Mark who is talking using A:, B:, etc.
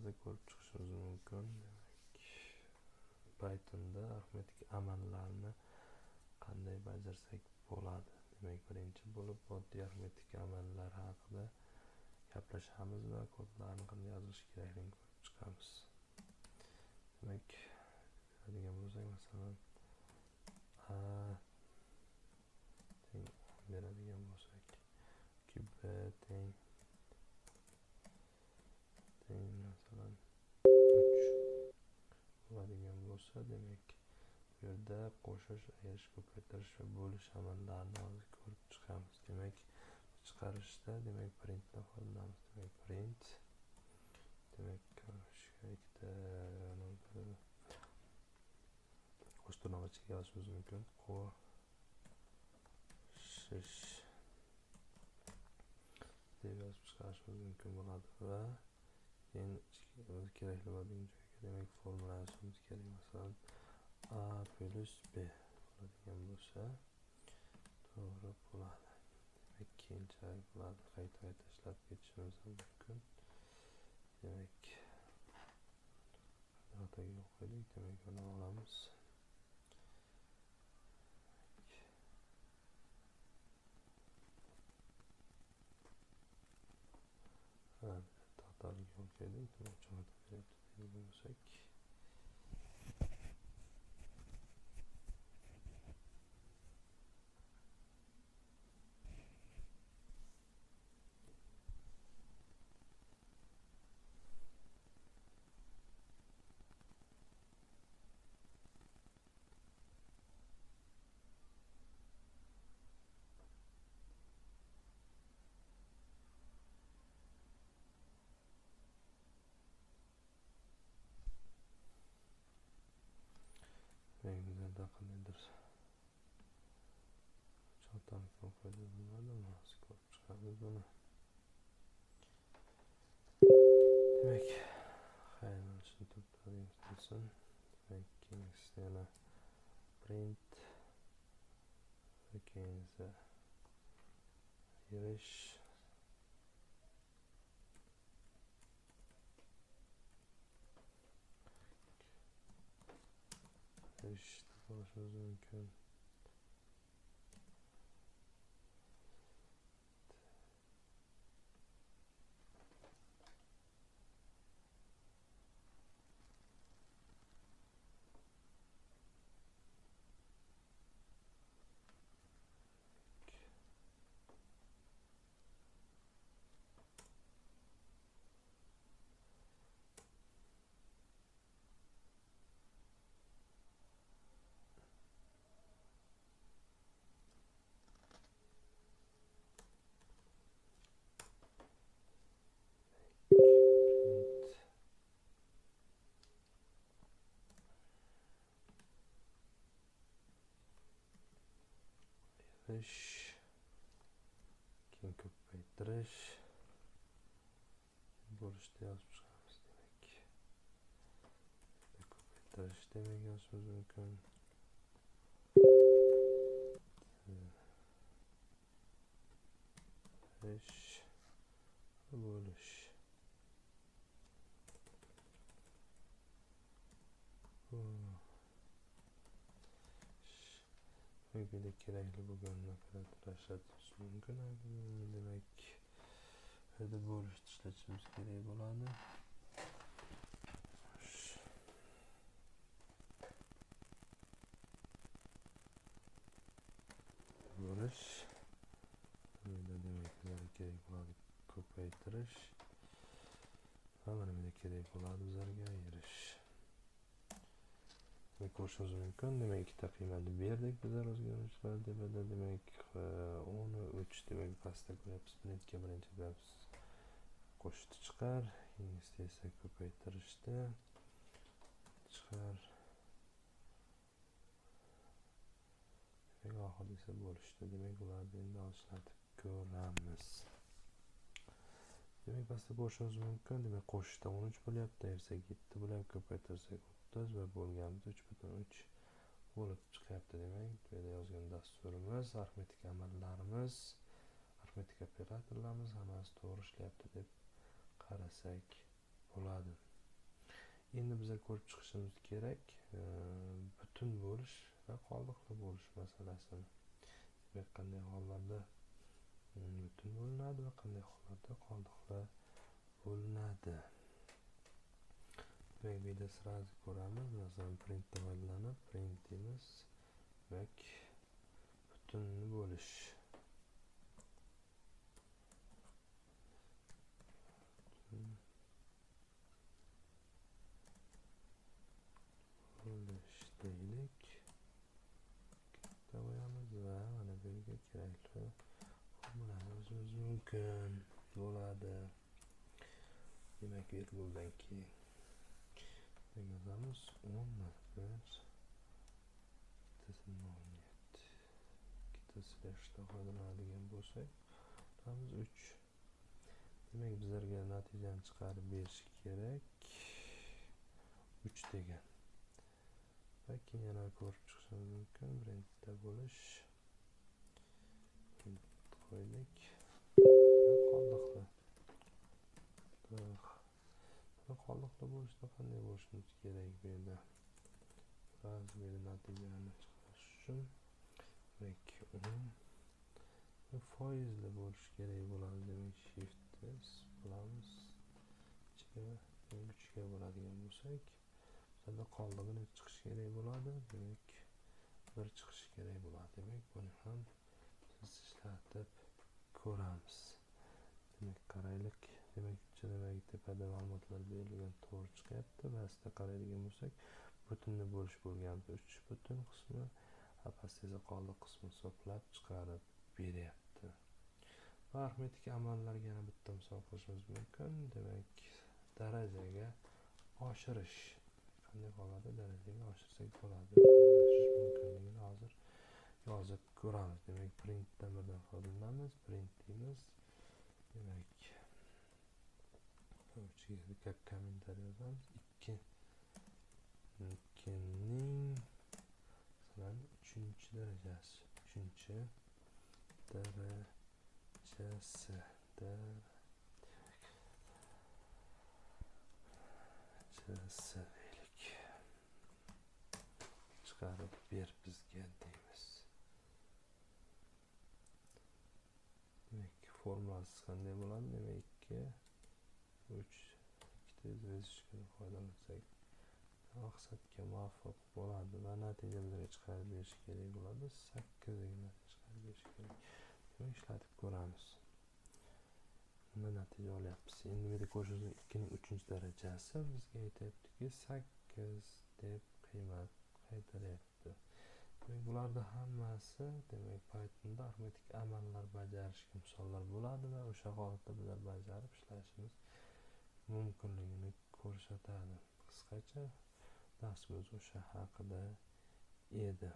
A: Bizda ko'rib chiqishimiz mumkin. Demak, Pythonda arifmetik amallarni qanday bajarsak bo'ladi? Demak, birinchi bo'lib oddiy arifmetik amallar haqida gaplashamiz va kodlarni qanday yozilishi kerakligini ko'rib chiqamiz. Demak, beradigan bo'lsak, masalan, a teng beradigan bo'lsak, b teng masalan 3 bo'ladigan bo'lsa, demak bu yerda qo'shish, ayirish, ko'paytirish va bo'lish amallarini hozir ko'rib chiqamiz. Demak, chiqarishda demak printdan foydalanamiz. Demak, print, demak ikkita qo'sh tirnoqchaga yozishimiz mumkin. Qo'shish deb yozib chiqarishimiz mumkin bo'ladi va keyin kerakli bo'ladigan joyga demak formula yozishimiz kerak. Masalan, a plus b bo'ladigan bo'lsa to'g'ri bo'ladi. Demak, keyinchalik bularni qayta-qayta ishlab ketishimiz ham mumkin. Demak, xatoga yo'l qo'ydik. Demak, uni olamiz. Xatolik yo'l qo'ydik. Demak, xato beryapti deydigan bo'lsak, bizlarda qandaydir xatolik yo'l qo'ydi, bilmadim, hozir ko'rib chiqamiz buni. Demak, xayolishni to'playmiz. Demak, keyingisi yana print va keyingisi yig'ish. Deb olishimiz mumkin. Keyin ko'paytirish, bo'lishni yozib chiqamiz. Demak, ko'paytirish demak yozishimiz mumkin. Bo'lish. Bu yerda kerakli bo'lgan operatorlar ishlatish mumkin. Demak, bu yerda bo'lishni ishlatishimiz kerak bo'ladi. Bo'lish. Bu yerda demak bizlarga kerak bo'ladi ko'paytirish va mana bu yerda kerak bo'ladi bizlarga ayirish. Ko'rishimiz mumkin. Demak, ikkita qiymatni berdik bizlar o'zgaruvchilar debada. Demak, 10 va 3. Demak, pastda ko'ryapmiz, printga birinchi beramiz, qo'shishni chiqar, keyingisida esa ko'paytirishni chiqar. Demak, oxirida esa bo'lishdi. Demak, ularni endi ishlatib ko'ramiz. Demak, pastda ko'rishimiz mumkin. Demak, qo'shishda 13 bo'lyapti, ayirsak 7 bo'lyapti, ko'paytirsak 30 va bo'lganimizda 3.3 bo'lib chiqyapti. Demak, bu yerda yozgan dasturimiz, arifmetik amallarimiz, arifmetik operatorlarimiz hammasi to'g'ri ishlayapti deb qarasak bo'ladi. Endi bizlar ko'rib chiqishimiz kerak butun bo'lish va qoldiqli bo'lish masalasini. Demak, qanday hollarda butun bo'linadi va qanday hollarda qoldiqli bo'linadi. Demak, bu yerda sразу ko'ramiz. Masalan, printdan foydalanib print deymiz. Demak, butunni bo'lish. Bo'lish deylik. Katta qo'yamiz va mana bu yerga kerakli formulani yozishimiz mumkin bo'ladi. Demak, virguldan keyin yozamiz 10 1 2.07 ikkita slashdan foydalanadigan bo'lsak, qilamiz 3. Demak, bizlarga natijani chiqarib berish kerak 3 degan. Va keyin yana ko'rib chiqishimiz mumkin. Birinchida bo'lish print qo'ydik. Qoldiqli. Qoldiqli bo'lishda qanday bo'lishimiz kerak bu yerda? Ba'zi bir natijani chiqarish uchun demak 10 foizli bo'lishi kerak bo'ladi. Demak, shift s qilamiz. Ichiga 3 ga bo'ladigan bo'lsak, bizda qoldig'ini chiqishi kerak bo'ladi. Demak, 1 chiqishi kerak bo'ladi. Demak, buni ham biz ishlatib ko'ramiz. Demak, qaraylik. Demak, demak tepada ma'lumotlar berilgan to'g'ri chiqyapti. Pastda qaraydigan bo'lsak, butunni bo'lish bo'lgan 3 butun qismi, pastda esa qoldiq qismi hisoblab chiqarib beryapti. Va arifmetik amallarga yana bitta misol qilishimiz mumkin. Demak, darajaga oshirish. Qanday holatda darajaga oshirsak bo'ladi? Oshirish mumkinligini hozir yozib ko'ramiz. Demak, printdan birdan foydalanamiz. Print deymiz. Demak, ichiga kommentariy yozamiz. 2 2ning masalan 3-darajasi, 3-darajasi darajasi deylik. Chiqarib ber bizga deymiz. Demak, formulasi qanday bo'ladi? Demak, 2 3 ikkita zvezdochkadan foydalansak maqsadga muvofiq bo'ladi va natija bizga chiqarib berish kerak bo'ladi. 8 degan natija chiqarib berish kerak. Demak, ishlatib ko'ramiz. Nima natija olyapmiz? Endi bu yerda ko'rishimiz 2ning 3-darajasi bizga aytyaptiki 8 deb qiymat qaytaryapti. Demak, bularda hammasi demak Pythonda arifmetik amallar bajarishga misollar bo'ladi va o'sha holatda bizlar bajarib ishlashimiz mumkinligini ko'rsatadi. Qisqacha darsimiz o'sha haqida edi.